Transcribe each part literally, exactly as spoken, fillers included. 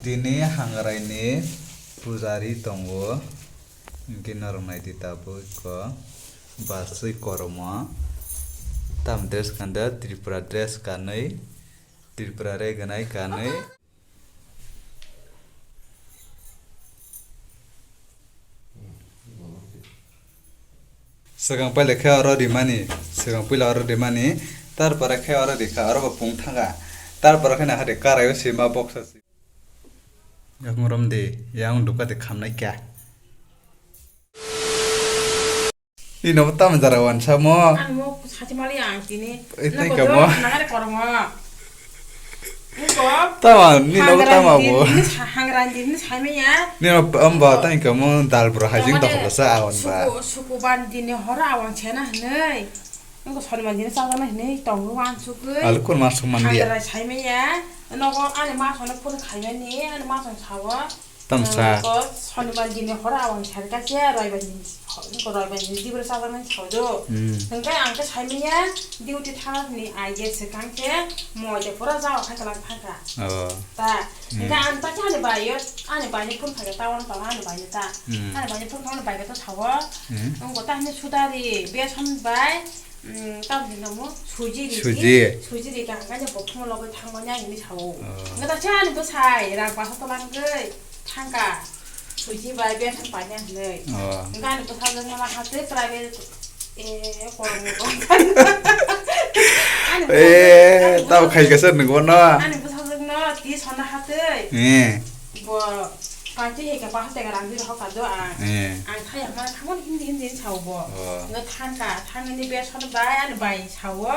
Tini Hangrai ni pujari tongo, hwnkhe norok naidi tabuk ko basui kormo. Tam dress kanda, Tripura dress kanwi, Tripura reganai kanwi. Swkang paila khe oro rimani, swkang puila oro rimani, tarpore khe oro rikha, oro bo pung thanga, tarpore khe naha de karai o sima boksa si. Yakung rom de, yang duka de khamnai kya. Nino bo tamo jara wan samo. Ani mo sati mali ang tini. Eh, thank you, mo. Nangare kormo. Tama, nino bo tama bo. Hangrang din, din, hangrang din, din, saimaya. Nino, amba, thank you, mo, dal bro, hajing to hola sa awan ba. Suku, suku ban din ni hora awan chena hnei. Nungko soniman din sa jana hnei, tong wan suku. Alu kun ma suk man dia. Hangrang saimaya. Nogo ani ma sono phone khaimani, ani ma sono sawa. Tamsa. Ko sonibar dini horo awang sari kasia roibar dini, ko roibar dini dibra sajaknai saodo. Hmm. Hingke ang khe saimanya duty thangni aige swkang khe moja pura jawa khai kalang thangkha. Oh. Ta, hmm, hingke ang ta ani bayo, ani bayo phone khaika ta wan pala ani bayo ta. Hmm. Ani bayo phone khaika bayo ta sawa. Hmm. Ang kota hini sudari beson bai. Mm, tamo hino mo? Suji ri. Suji. Suji ri ka hangkanya bo phumo logoi thangmani ang hini sao. Oh. Nga ta chani bwsai rang pasa tolang goi thangka. Suji bai beng thang panya hinoi. Oh. Nga ani bwsajwk no ma hatwi private, eh, kormo ko. Ani bwsajwk, eh, ani tamo bwsajwk khai kasa nungbo no. Ani bwsajwk no ti sona hatwi. Eh. Bo, pati he ka pasa tega rang diri hoka do ang. Eh. Ang thaya ma thamon hindi hindi sao bo. Oh. Nga thangka, thangni beson bai ani bai sao.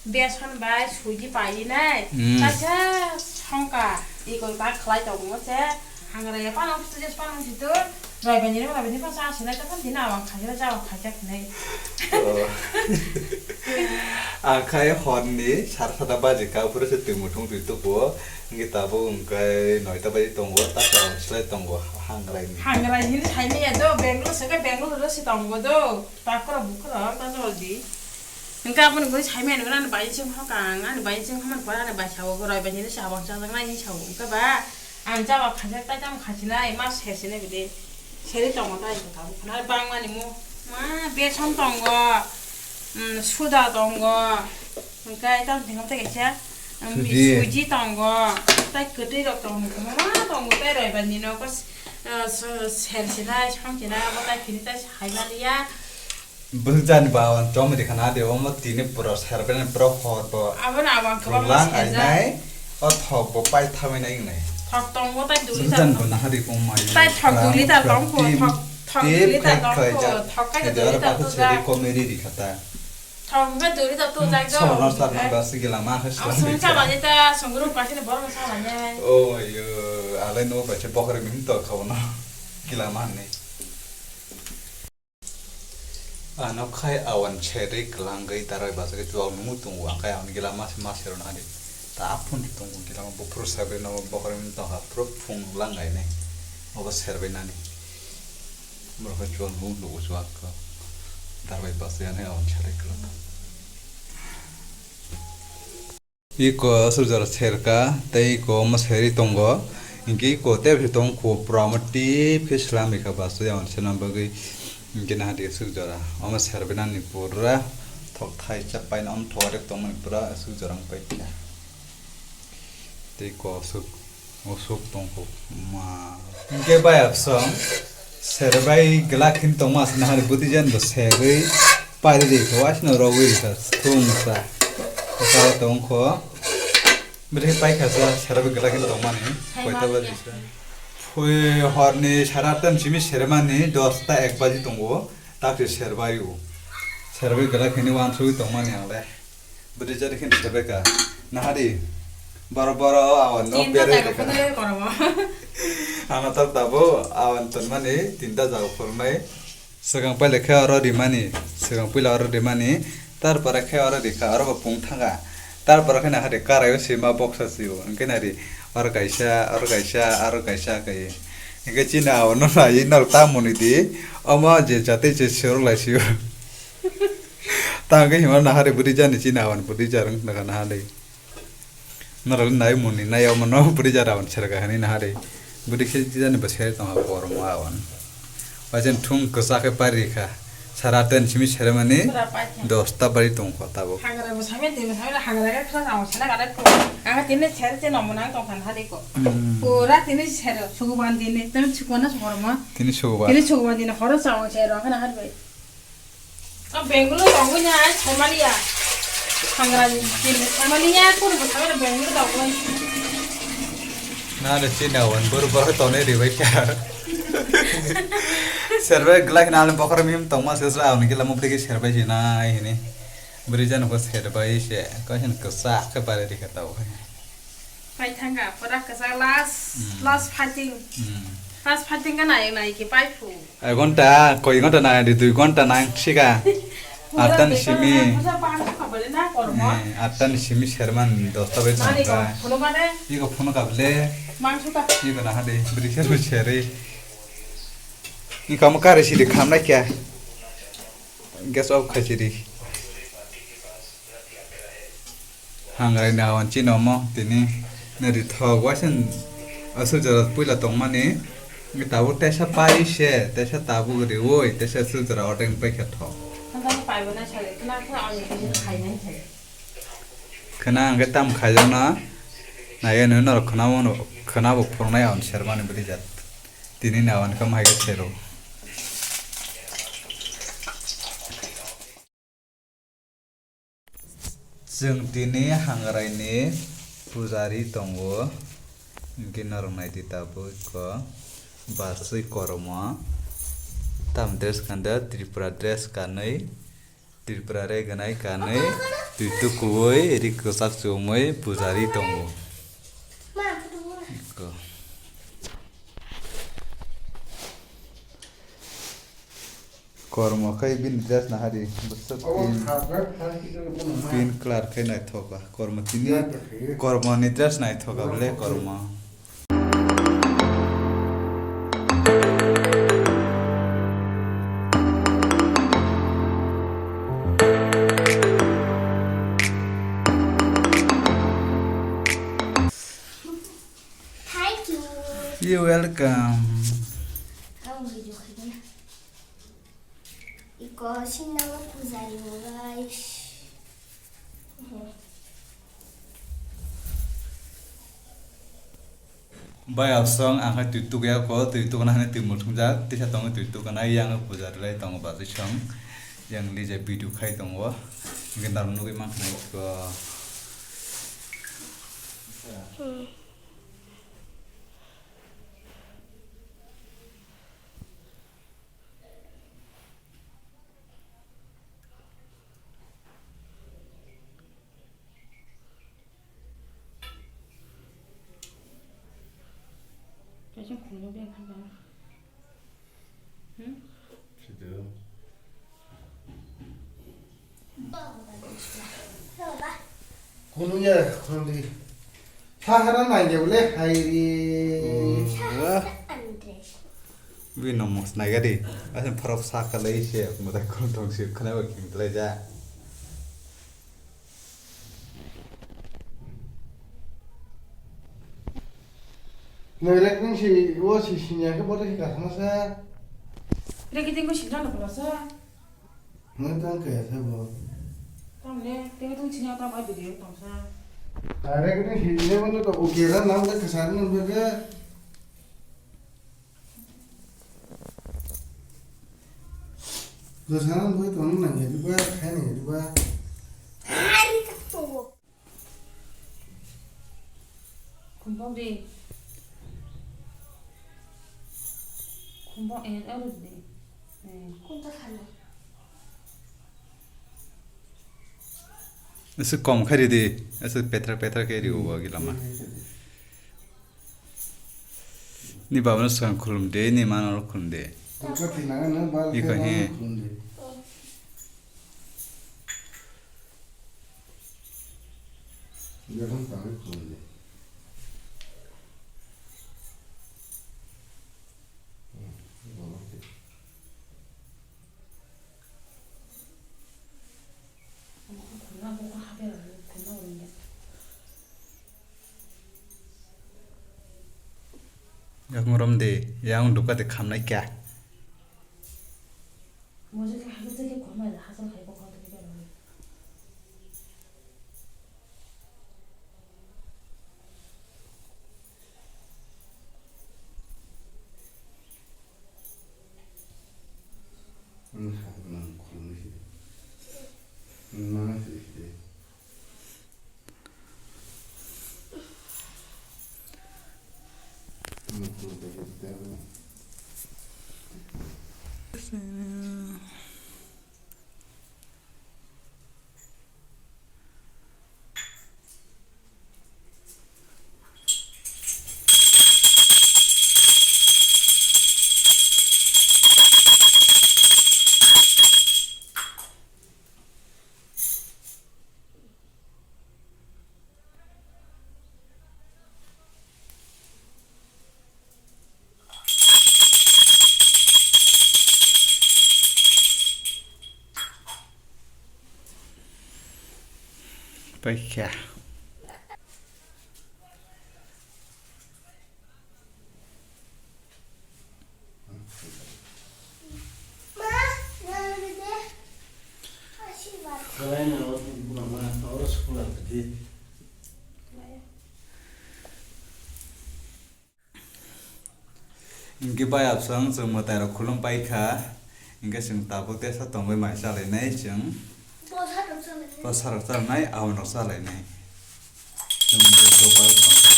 Beson bai suji pai nai. Hmm. Kaisa songka, iko ta khlai tongo se. Hangra ya panang tu je panang situ. Rai bani rai bani pa sa sinai ta kan dina awang khaja jawa khaja nai. Oh. Akhai horni sar sada baji ka pura se twi muthung twi tuku. Hingke tabuk hingke noita bai tongo, ta tabuk slai tongo, hangrai ni. Hangrai hini saimanya do, Bangalore se ke Bangalore se tongo do. Takra bukra ta joldi. Hingke aboni gori saimanya nang ani bai sing hoka ang, ani bai sing homan pora ani bai sao, gorai bai hini sao, ang chajak nai hini sao. Hingke ba, ang jawa khajak tai tamo khasinai, ma sesinai bide. Seri tongo tai tabuk khana bangmani mo. Ma beson tongo, mm, suda tongo. Hingke tam thengam tai kaisa, um, suji. Suji tongo, tai kwtwi rok tongo, kwbangma tongo, tai roibar ni nogo, uh, so-, ser sinai, song sinai, abo tai phini tai hai maliya. Bwswk jani ba ang chom ri khana de, omo tini pura ser bene pura hor bo. Abo na abang kwbangma pulang serjak. Ainai, o thok bo pai thamwi nai wngnai. Thok tongo tai dui bwswk jani ta bo nahari kong mai. Tai thok dui liter tong kho, thok, thok dui liter tong kho, thok kai dui liter to ja. Komeri ri khata. Thok hwnkhe duri da tujak do. Sono sarna ba sigila ma khe. Ang song chalani ta, songro kaisa ni borok chalani. O yo, alai no ba che bokhre min to khauna. Gila man ni. Ano khai awan cheri klangwi taroi ba se chuak numu tungu ang khai awan gila ma se ma se rona di. Ta aphun tungu gila ma buphuru sabe no bokhre min to ha pro phung langai ne. Obo serbe nani. Borok khe chuan nuk nugo chuak khe. Darbai bachai ani awan sari kwlwk. Iko aswk jora serka tei iko omo serwi tongo. Hinkhe iko tei se tong kho pura omo tip khe swlam rikha bachai awan swnam bagwi. Hinkhe naha di aswk jora omo serwi nani pura thok thai chap paina omo thok arek tongmani pura aswk jora wng paikha. Tei kosuk, usuk tongkuk ma. Hingke bai absong, serbai glak hin tongma asina hari bwtwi jan bo serwi pari ri kho, asino rogwi ri kha, thung sa. Kosaro tong kho. Bwtwi pai kha sa, serbai glak hin tongmani, koita baji sa. Phui horni sara tan simi sermani, dosta ek baji tongo, tak se serbai o. Serbai glak hini wansugwi tongmani ang le. Bwdwi jari khe sebeka. Nahadi. Boro boro o awan no tinta berwi jaga rwkha. Photo le kormo. Ano tor tabo awan tonmani tinta jaga phornai. Swkang paila khe oro rimani, swkang puila oro rimani, tar pore khe oro rikha, oro bo pung thanga. Tar pore khe nahadi karai o sima boksa sio. Hwnkhe nahadi oro kaisa, oro kaisa, oro kaisa kai. Hwnkhe chini awan no nai nok ta muni di. Omo je jatwi je sirok lai sio. Tang khe hima nahari bwdwi jani chini awan bwdwi jarwng naga nahari. Norok nai muni nai omo no bwrwi jara on serga hani nahari. Bwrwi khe jani bo seri tong ha korom awan. Waisen thung kwchak khe pari kha. Sara ten simi sermani Pura pai kha. Dosta bari tong kho tabuk. Hangra bo samya tini samya hangra khe khna ang sala gale ko. Ang tini ser te no monang tong khan hali ko. Hmm. Pura tini ser suguban tini tem sukona sukorma. Tini suguban. Tini suguban tini horo sa ang ser ang khna har bai. A Bangalore tongwi na ai Somalia. Hangra ni tini Somalia kur bo Somalia Bangalore tongwi. Na le chini awan bor bor tone ribai kha. Serbai glak na le bokhor mim tongma se sa awan gila mukti ke serbai jina ai hini. Bwrwi jani bo serbai se, kaisa kwchak khe bare rikha tabuk hai. Pai thangkha, pura kwchak last, Hmm. last fighting. Hmm. Last fighting ka nai nai ki pai phu. Ek ghonta, koi ghonta nai di, dui ghonta nang sika. Pura Atta ni bekar simi. Masa bang kha bale na kormo. Eh, atta ni simi serman dosta bai Nani ko, thangkha. Phunu ka de? Iko phunu ka bale. Mangsu ta. Iko na hade, bri ser bri seri. Iko mo kare sidi khamnai kya? Gas off khai sidi. Hangrai ni awan chini omo tini nari thok waisen aswk jora puila tongmani. Tabuk tesa pai se, tesa tabuk riui, tesa aswk jora ordeng paikha thok. Khana ang khe tam khaijakno naiya nini norok khwnabo phwrwngnai awan sermani bwrwi jat. Tini ni awan khe mahai khe sero. Chwng tini Hangrai ni pujari tongo, hwnkhe norok naidi tabuk iko baswi kormo, tam dress kanda Tripura dress kanwi, Tripura reganai kanwi, twi tukuwi ri kwchak chumui pujari tongo. Iko. Kormo khai bini dress nahari, bwswk pink, pink colour khai naithoka. Kormo tini, kormo ni dress naithoka bole kormo. Thank you. You're welcome. Iko sinna o pujari mo guys. Bai asong ang hai twi tukya ko, twi tukna hani twi muthungjak, tisa tongo twi tukna yang pujari lai tongo baswi song. Yang lija video khai tongo. Hingke norok nugui mankha nai ko. Hmm. Kaisa khulumya beng kha bang. Hmm? Sido. Kunu ya, kunu di. Sahara nai ya bole, hai ri. Hmm. Bini mos nai gadi. Asin pharok saka lai se, mata kunu tong si, khana ba king lai ja. Nwng recording si, o si sinya khe bote si kasama sa. Recording ko sinjak na pula sa. Nwng tang kaya sa bo. Tamle, tengtong sinya tam ai video tong sa. Ah, recording si ne bono to okay ra, nam da kasar nam da. Kwcharo wngwi tongna nangya diba, khai nangya diba? Kumbok di. Kumbok, eh, aro di. Eh. Ese kom khai ridi, ese petra petra khe riwo bo gila ma. Ni baba no swkang khulum de, ni ma no khulum de. Iko he. Yakung rom de, yang duka de khamnai kya? Mojek hai hajak ke khornai da, hajak hai bokol de kya. Paikha. Hinkhe bai absong chwng mwtairok khulum paikha, hinkhe chwng tabuk tesa tongwi mai chalainai chwng. Bwsarok chalainai, awanrok chalainai. Chwng bwsarok bai tongkha.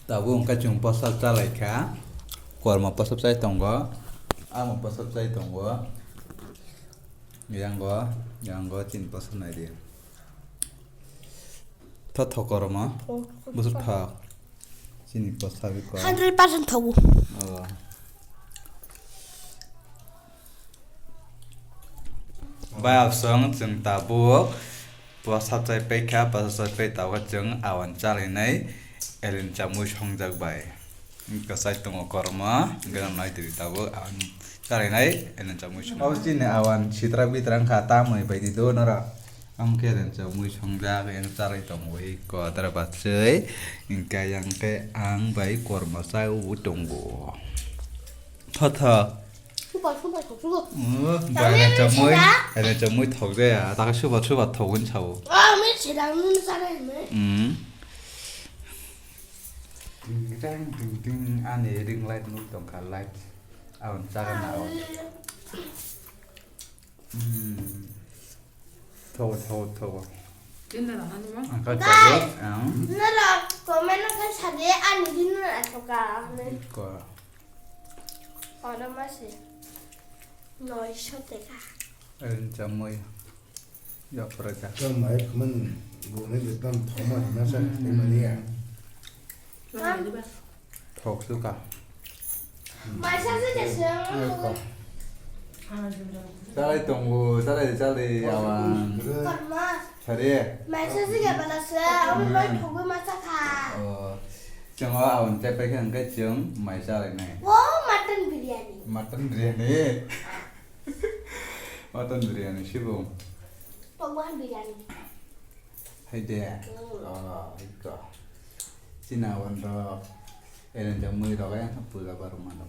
Tabuk wngkha chwng bwsa chalaikha, kormo bwsa chai tongo, amo bwsa chai tongo, yango, yango chini bwsa naidi. Tho tho kormo, bwsa thok, chini bwsa bikor. Hundred percent thogo. Oh. Bai absong chwng tabuk bwsa chai paikha, bwsa chai pai tabuk chwng awan chalainai elin chamui songjak bai. Kwchai tongo kormo, gana nai twi tabuk awan chalainai elin chamui song. Abo chini awan sitra bitra wngkha, tamoni bai di do norok. Ang khe elin chamui songjak, yang chalai tongo bai kotra bachai. Hingkhe yang khe ang bai kormo chai tongo. Tho tho. Super, super, super. Oh, bai na chamui, na chamui thok jaya. Ta khe super, super thok win sao. Ah, mi sida, mi sida, mi. Hmm. Ting, ting, ting, ting. Ani ring light nuk tongkha, light. Awan chaga na awan. Hmm. Thogo, thogo, thogo. Tinda rana nima? Ang ka chago, ang. Nara comment no khe sadi ani din no athoka. Ko. Oro masi. Noisho teka. Ang chamui. Yapra ja. Chamai khaman gune betam thoma na sa, hmm, emani ya. Thok suka. Maisa se ke se. Chalai tongo, chalai, chalai, awan. Korma. Sari. Maisa se ke bala se, awan bai thogo masa kha. Oh. Chwng o awan chai paikha hwnkhe chwng mai chalainai. Oh, mutton biryani. Mutton biryani. Mutton biryani sibo. Pokwan biryani. Hai de. Mm. Oh, iko. Chini awan rok. Elin chamui rok yang puja baru mano.